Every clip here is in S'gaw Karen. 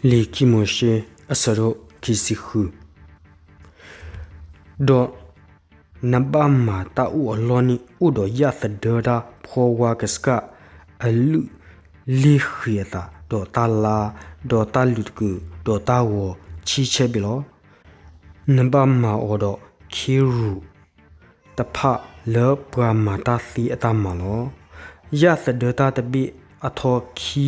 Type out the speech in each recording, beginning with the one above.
လံာ်ခံမိၤၡ့ အဆၢဒိၣ်ခံဆံဃု, ဒီးနဘၣ်မၤတၢ်အိၣ်အလီၢ်န့ၣ် အိၣ်ဒီးယၣ်သဒၢတၢ်ဖှီၣ်ဝါကစၢ်အလုၢ်လ့ၢ်ဃံၤအသး, ဒီးတၢ်လါ, ဒီးတၢ်လုးတကုာ်, ဒီးတၢ်ဂီၤဆံဆဲၣ်ဘ့ၣ်လီၤ. နဘၣ်မၤအီၤဒီးခ့ရူၣ် တဖၣ်လၢပှၤမၤတၢ်သ့အတၢ်မၤလီၤ. ယၣ်သဒၢတၢ်တဘ့ၣ်အထီခံ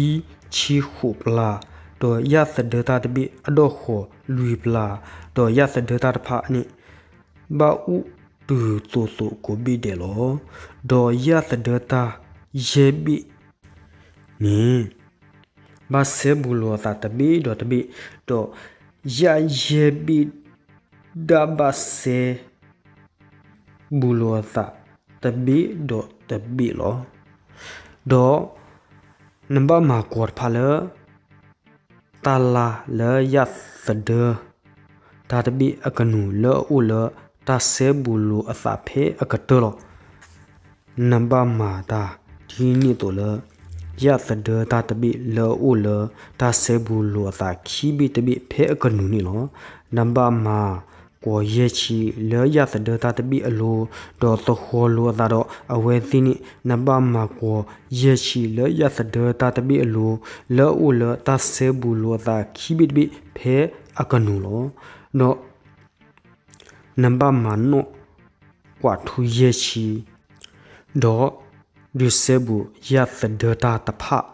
ဆံဃိးပျၢ်, ဒီးယၣ်သဒၢတၢ်တဘ့ၣ်အဒီၣ်ဃီၤလွံၢ်ပျၢ်, ဒီးယၣ်သဒၢတၢ်တဖၣ်န့ၣ် ဘၣ်အိၣ်တုၤသိးသိးကိးဘ့ၣ်ဒဲးလီၤ. ဒီးယၣ်သဒၢတၢ်ယဲၢ်ဘ့ၣ်န့ၣ် ဘၣ်စဲဘူးလိာ်အသးတဘ့ၣ်ဒီးတဘ့ၣ်, ဒီးယၣ်ယဲၢ်ဘ့ၣ် ဒၣ်ဘၣ်စဲဘူးလိာ်အသးတဘ့ၣ်ဒီးတဘ့ၣ်လီၤ. ဒီးနဘၣ်မၤကွီၤတဖၣ်လၢ တၢ်လါလၢယၣ်သဒၢတၢ်တဘ့ၣ်အကနူၤ လၢအအိၣ်လၢတၢ်စဲဘူးလိာ်အသးဖဲအကတၢၢ်လီၤ. နဘၣ်မၤတၢ်ဒ်န့ၣ်အသိးလၢ ယၣ်သဒၢတၢ်တဘ့ၣ်လၢအအိၣ်လၢတၢ်စဲဘူးလိာ်အသးခံဘ့ၣ်တဘ့ၣ်ဖဲအကနူၤန့ၣ်လီၤ. နဘၣ်မၤကွီၤယဲၢ်ဆံလၢယၣ်သဒၢတၢ်တဘ့ၣ်အလိၤ, ဒီးသဃီၤလိာ်အသးဒီးအဝဲသ့ၣ်န့ၣ်, နဘၣ်မၤကွီၤယဲၢ်ဆံလၢယၣ်သဒၢတၢ်တဘ့ၣ်အလိၤ, လၢအအိၣ်လၢတၢ်စဲဘူးလိာ်အသးခံဘ့ၣ်တဘ့ၣ်ဖဲအကနူၤလီၤ. ဒီး နဘၣ်မၤနီၣ်ကွးထူယဲၢ်ဆံ, ဒီးဒုးစဲဘူးယၣ်သဒၢတၢ်တဖၣ်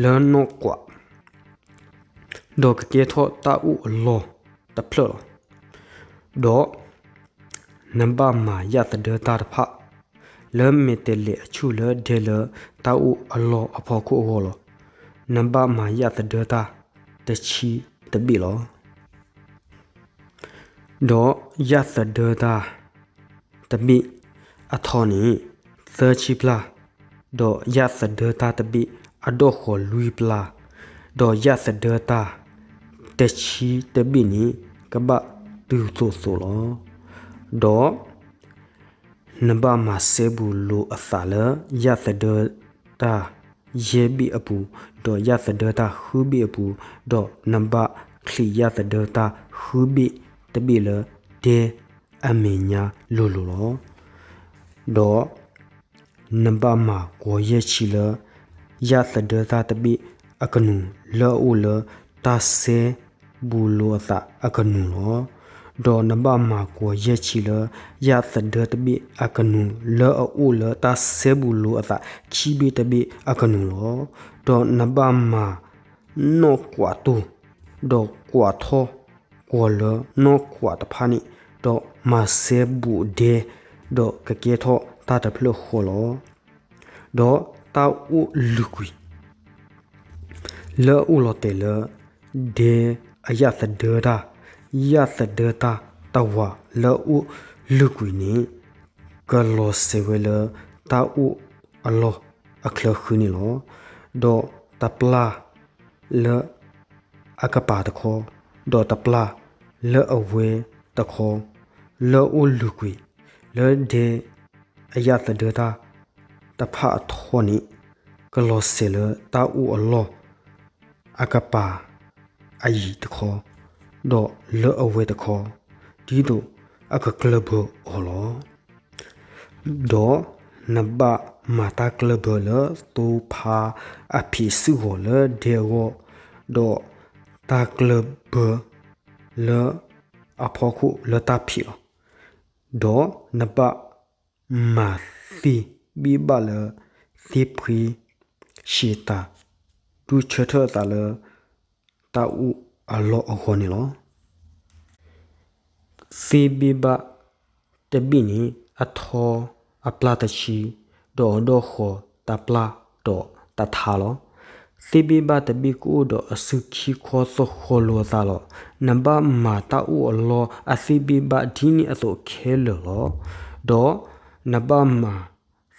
လၢနီၣ်ကွး, ဒီးကကဲထီၣ်တၢ်အိၣ်အလီၢ်တဖျၢၣ်လီၤ. ဒီးနဘၣ်မၤယၣ်သဒၢတၢ်တဖၣ် လၢမဲာ်တဲးလဲးအဆူၣ်လၢဒဲလၢတၢ်အိၣ်အလီၢ်အဖီခိၣ်အဂီၢ်လီၤ. နဘၣ်မၤယၣ်သဒၢတၢ်တဆံတဘ့ၣ်လီၤ. ဒီးယၣ်သဒၢတၢ်တဘ့ၣ်အထီန့ၣ် သၢဆံပျၢ်, ဒီးယၣ်သဒၢတၢ်တဘ့ၣ်အဒီၣ်ဃီၤလွံၢ်ပျၢ်, ဒီးယၣ်သဒၢတၢ်တဆံတဘ့ၣ်န့ၣ် ကဘၣ်တုၤသိးသိးလီၤ. ဒီး နဘၣ်မၤစဲဘူးလိာ်အသးလၢ ယၣ်သဒၢတၢ်ယဲၢ်ဘ့ၣ်အပူၤ, ဒီးယၣ်သဒၢတၢ်ဃုဘ့ၣ်အပူၤ, ဒီးနဘၣ်ချံးယၣ်သဒၢတၢ်ဃုဘ့ၣ်တဘ့ၣ်လၢဒဲအမဲာ်ညါလိၤလိၤလီၤ. ဒီးနဘၣ်မၤကွီၤယဲၢ်ဆံလၢ ယၣ်သဒၢတၢ်တဘ့ၣ်အကနူၤ လၢအအိၣ်လၢတၢ်စဲဘူးလိာ်အသးအကနူၤလီၤ. ဒီးနဘၣ်မၤကွီၤယဲၢ်ဆံလၢ ယၣ်သဒၢတဘ့ၣ်အကနူၤ လၢအအိၣ်လၢတၢ်စဲဘူးလိာ်အသးခံဘ့ၣ်တဘ့ၣ်အကနူၤလီၤ. ဒီးနဘၣ်မၤနီၣ်ကွးတိၢ်, ဒီးကွးထီၣ်ကွီၤလၢနီၣ်ကွးတဖၣ်န့ၣ်, ဒီးမၤစဲဘူးဒဲ, ဒီးကကဲထီၣ်တၢ်တဖျၢၣ်ဃီလီၤ. ဒီးတၢ်အိၣ်လုၢ်ကွံာ် လၢအအိၣ်လီၤတဲာ်လၢ ဒဲအယၣ်သဒၢတၢ်, ယၣ်သဒၢတၢ်တဝာ်လၢအအိၣ်လုၢ်ကွံာ်န့ၣ် ကလီၤစဲၤဝဲလၢတၢ်အိၣ်အလီၢ်အချၢဃုန့ၣ်လီၤ. ဒီးတပျၢ်လၢအကပၤတခီ, ဒီးတပျၢ်လၢအဝဲတခီ, လၢအအိၣ်လုၢ်ကွံာ် လၢဒဲအယၣ်သဒၢတၢ်တဖၣ်အထီန့ၣ် ကလီၤစဲၤလၢတၢ်အိၣ်အလီၢ် အကပၤအယံၤတခီ, ဒီးလၢအဝဲတခီ, ဒ်သိးအကကျၢၢ်ဘၢအီၤလီၤ. ဒီးနဘၣ်မၤတၢ်ကျၢၢ်ဘၢလၢသိဖါအဖံးစုဂီၤလၢဒဲအဂီၢ်, ဒီးတၢ်ကျၢၢ်ဘၢလၢအဖီခိၣ်လၢတၢ်ဖံးလီၤ. ဒီးနဘၣ်မၤသ့ၣ်ဘ့ၣ်ဘၣ်လၢ သ့ၣ်ဖှ့ၣ်ဆံးတၤ ဒုးဆၢထၢၣ်အသးလၢ တၢ်အိၣ်အလီၢ်အဂီၢ်န့ၣ်လီၤ. သ့ၣ်ဘ့ၣ်ဘၣ်တဘ့ၣ်န့ၣ် အထီအပျၢ်တဆံ, ဒီးအဒီၣ်ဃီၤတပျၢ်ဒီးတထါလီၤ. သ့ၣ်ဘ့ၣ်ဘၣ်တဘ့ၣ်ကအိၣ်ဒီးအစုခံခီသဃီၤလိာ်အသးလီၤ. နဘၣ်မၤတၢ်အိၣ်အလီၢ်အသ့ၣ်ဘ့ၣ်ဘၣ်ဒ်န့ၣ်အသိးခဲလၢာ်လီၤ. ဒီးနဘၣ်မၤ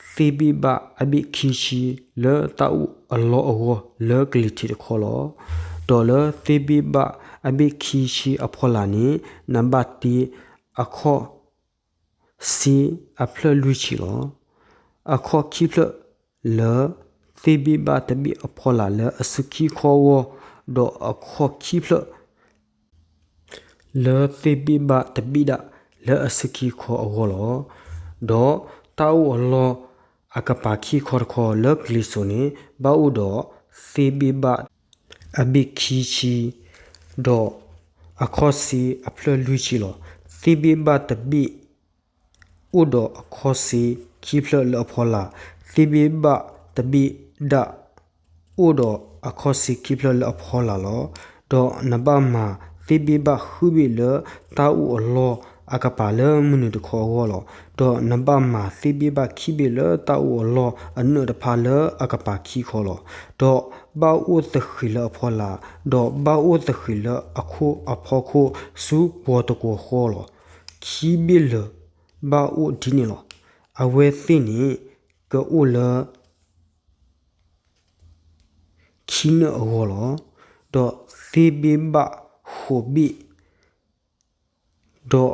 သ့ၣ်ဘ့ၣ်ဘၣ်အဘ့ၣ်ခံဆံလၢတၢ်အိၣ်အလီၢ်အဂီၢ်လၢကလံၤထံးတခီလီၤ. ဒီးလၢသ့ၣ်ဘ့ၣ်ဘၣ်အဘ့ၣ်ခံဆံအဖီလာ်န့ၣ် နဘၣ်တ့အခီၣ်စ့အဖျၢၣ်လွံၢ်ဆံလီၤ. အခီၣ်ခံဖျၢၣ်လၢသ့ၣ်ဘ့ၣ်ဘၣ်တဘ့ၣ်အဖီလာ်လၢအစုခံခီအဂီၢ် ဒီးအခီၣ်ခံဖျၢၣ် လၢသ့ၣ်ဘ့ၣ်ဘၣ်တဘ့ၣ်ဒၣ်လၢအဆံခံခီအဂီၢ်လီၤ. ဒီးတၢ်အိၣ်အလီၢ်အကပၤခံခီတခီလၢကလံၤစိးန့ၣ် ဘၣ်အိၣ်ဒီးသ့ၣ်ဘ့ၣ်ဘၣ်အဘ့ၣ်ခံဆံ ဒီးအခီၣ်စ့အဖျၢၣ်လွံၢ်ဆံလီၤ. သ့ၣ်ဘ့ၣ်ဘၣ်တဘ့ၣ် အိၣ်ဒီးအခီၣ်စ့ခံဖျၢၣ်လၢအဖီလာ်, သ့ၣ်ဘ့ၣ်ဘၣ်တဘ့ၣ်ဒၣ် အိၣ်ဒီးအခီၣ်စ့ခံဖျၢၣ်လၢအဖီလာ်လီၤ. ဒီးနဘၣ်မၤသ့ၣ်ဘ့ၣ်ဘၣ်ဃုဘ့ၣ်လၢတၢ်အိၣ်အလီၢ်အကပၤလၢမုၢ်နုာ်တခီအဂီၢ်လီၤ. ဒီးနဘၣ်မၤသ့ၣ်ဘ့ၣ်ဘၣ်ခံဘ့ၣ်လၢတၢ်အိၣ်အလီၢ်အနၢၣ်တဖၣ်လၢအကပၤခံခီလီၤ. ဒီးဘၣ်အိၣ်သဃံးလၢအဖီလာ်, ဒီးဘၣ်အိၣ်သဃံးလၢအခိၣ်အဖီခိၣ်ဆူပှီၤတကွီၤဃီလီၤ. ခံဘ့ၣ်လၢာ်ဘၣ်အိၣ်ဒ်န့ၣ်လီၤ. အဝဲသ့ၣ်န့ၣ် ကအိၣ်လၢ ခံနၢၣ်အဂီၢ်လီၤ. ဒီးသ့ၣ်ဘ့ၣ်ဘၣ်ဃိးဘ့ၣ်, ဒီး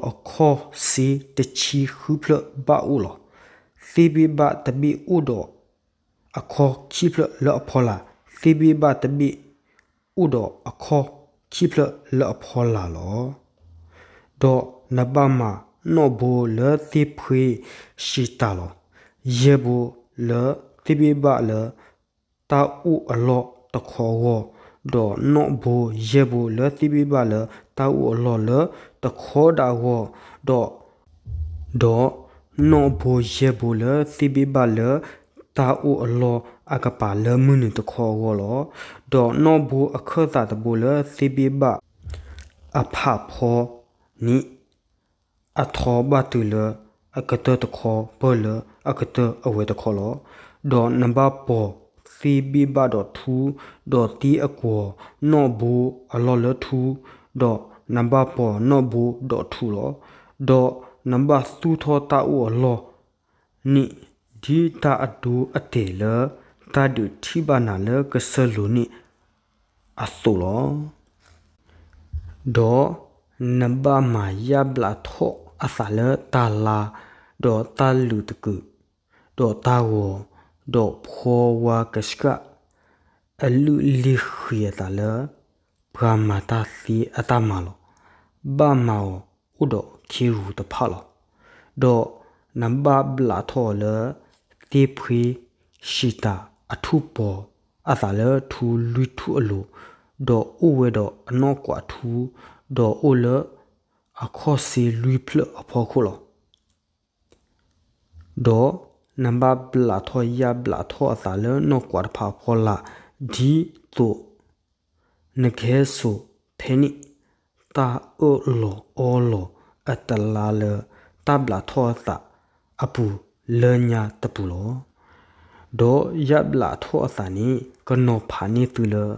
အခီၣ်စ့တဆံဃုဖျၢၣ်ဘၣ်အိၣ်လီၤ. သ့ၣ်ဘ့ၣ်ဘၣ်တဘ့ၣ်အိၣ်ဒီးအခီၣ်ခံဖျၢၣ်လၢအဖီလာ်, သ့ၣ်ဘ့ၣ်ဘၣ်တဘ့ၣ်အိၣ်ဒီးအခီၣ်ခံဖျၢၣ်လၢအဖီလာ်လီၤ. ဒီးနဘၣ်မၤနီၣ်ဘိလၢသ့ၣ်ဖှ့ၣ်ၡံၤတၢ်လီၤ. ယဲၢ်ဘိလၢသ့ၣ်ဘ့ၣ်ဘၣ်လၢတၢ်အိၣ်အလီၢ်တခီအဂီၢ်, ဒီးနီၣ်ဘိယဲၢ်ဘိလၢသ့ၣ်ဘ့ၣ်ဘၣ်လၢတၢ်အိၣ်အလီၢ်လၢတခီဒၣ်အဂီၢ်, ဒီး ဒီးနီၣ်ဘိယဲၢ်ဘိလၢသ့ၣ်ဘ့ၣ်ဘၣ်လၢတၢ်အိၣ်အလီၢ်အကပၤလၢမုၢ်နုာ်တခီအဂီၢ်လီၤ. ဒီးနီၣ်ဘိအခၢၣ်သးတဘိလၢသ့ၣ်ဘ့ၣ်ဘၣ်အဖးဖီန့ၣ် အထီဘၣ်တုၤလၢအကတၢၢ်တခီပၢၢ်လၢအကတၢၢ်အဝဲတခီလီၤ. ဒီးနဘၣ်ပီၤသ့ၣ်ဘ့ၣ်ဘၣ်ဒီးထူ, ဒီးတ့အကွီၤနီၣ်ဘိအလီၢ်လၢထူ, ဒီးနဘၣ်ပီၤနီၣ်ဘိဒီးထူလီၤ. ဒီးနဘၣ်သူၣ်ထီၣ်တၢ်အိၣ်အလီၢ်န့ၣ် ဒ်တၢ်အဒိအတဲာ်လၢတၢ်ဒုးထံၣ်ဘၣ်နၤလၢကစၢၢ်လိၤန့ၣ်အသိးလီၤ. ဒီးနဘၣ်မၤယၣ်ဘျးထီၣ်အသးလၢတၢ်လါ, ဒီးတၢ်လုးတကုး, ဒီးတၢ်ဂီၤ, ဒီးဖှီဝါကဆှၣ် အလုၢ်အလ့ၢ်ဃံၤအသးလၢ ပှၤမၤတၢ်သ့အတၢ်မၤလီၤ. ဘၣ်မၤအီၤအိၣ်ဒီးခ့ရူၤတဖၣ်လီၤ. ဒီးနဘၣ်ဘျးထီၣ်အီၤလၢသ့ၣ်ဖှ့ၣ်ၡံၤတၢ်အထူၣ်ပီၤအသးလၢထူလွံၢ်ထူၣ်အလိၤ, ဒီးအိၣ်ဝဲဒီးအနီၣ်ကွးထူ, ဒီးအိၣ်လၢအခီၣ်စ့လွံၢ်ဖျၢၣ်အဖီခိၣ်လီၤ. ဒီးနဘၣ်ဘျးထီၣ်ယၣ်ဘျးထီၣ်အသးလၢနီၣ်ကွးတဖၣ်အဖီလာ်, ဒ်သိးနကဟဲစိာ်ဖဲန့ၣ် တၢ်အၢၣ်လီၤအီလီၤအတလါလၢတၢ်ဘျးထီၣ်အသးအပူၤလၢညါတပူၤလီၤ. ဒီးယၣ်ဘျးထီၣ်အသးန့ၣ် ကနီၤဖးန့ၢ်သုလၢ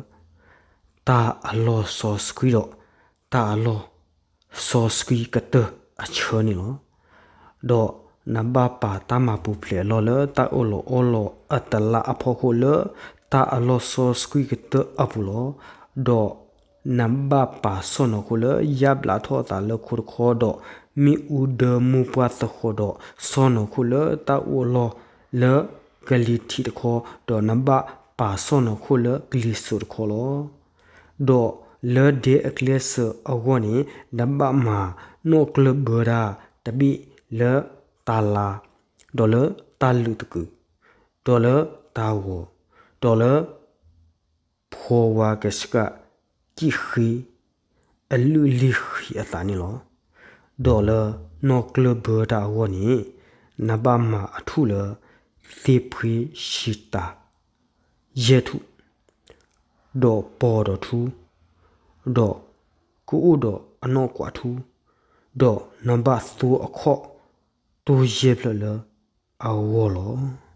တၢ်အလီၢ်စီဆှံဒီး တၢ်အလီၢ်စီဆှံကတၢၢ်အဆၢန့ၣ်လီၤ. ဒီးနဘၣ်ပာ်တၢ်မၤပူၤဖျဲးအလီၢ်လၢတၢ်အၢၣ်လီၤအီလီၤအတလါအဖီခိၣ်လၢ တၢ်အလီၢ်စီဆှံကတၢၢ်အပူၤလီၤ. ဒီးနဘၣ်ပာ်စီၢ်နီၤခိၣ်လၢယၣ်ဘျးထီၣ်အသးလၢခိတခီဒီး မ့ၣ်အူဒၢမိၢ်ပှၢ်သဃီၤဒီး စီၢ်နီၤခိၣ်လၢတၢ်အိၣ်အလီၢ်လၢကလံၤထံးတခီ, ဒီးနဘၣ်ပာ်စီၢ်နီၤခိၣ်လၢကလံၤစိးတခီလီၤ. ဒီးလၢဒဲအကျဲစၢၤအဂီၢ်န့ၣ် နဘၣ်မၤနီၣ်ကျၢၢ်ဘၢတၢ်တဘ့ၣ်လၢတၢ်လါ, ဒီးလၢတၢ်လုးတကုး, ဒီးလၢတၢ်ဂီၤ, ဒီးလၢ ဖှီဝါကဆှၣ်ကံၣ်ဃ့ အလုၢ်လ့ၢ်ဃံၤအသးန့ၣ်လီၤ. ဒီးလၢနီၣ်ကျၢၢ်ဘၢတၢ်အဂီၢ်န့ၣ် နဘၣ်မၤအထူၣ်လၢ သ့ၣ်ဖှ့ၣ်ၡံၤတၢ် ယဲၢ်ထူၣ်, ဒီးပီၤဒီးထူ, ဒီးကအိၣ်ဒီးအနီၣ်ကွးထူ, ဒီးနဘၣ်သိအခီၣ်တိၢ်ယဲၢ်ဖျၢၣ်လၢအဂီၢ်လီၤ.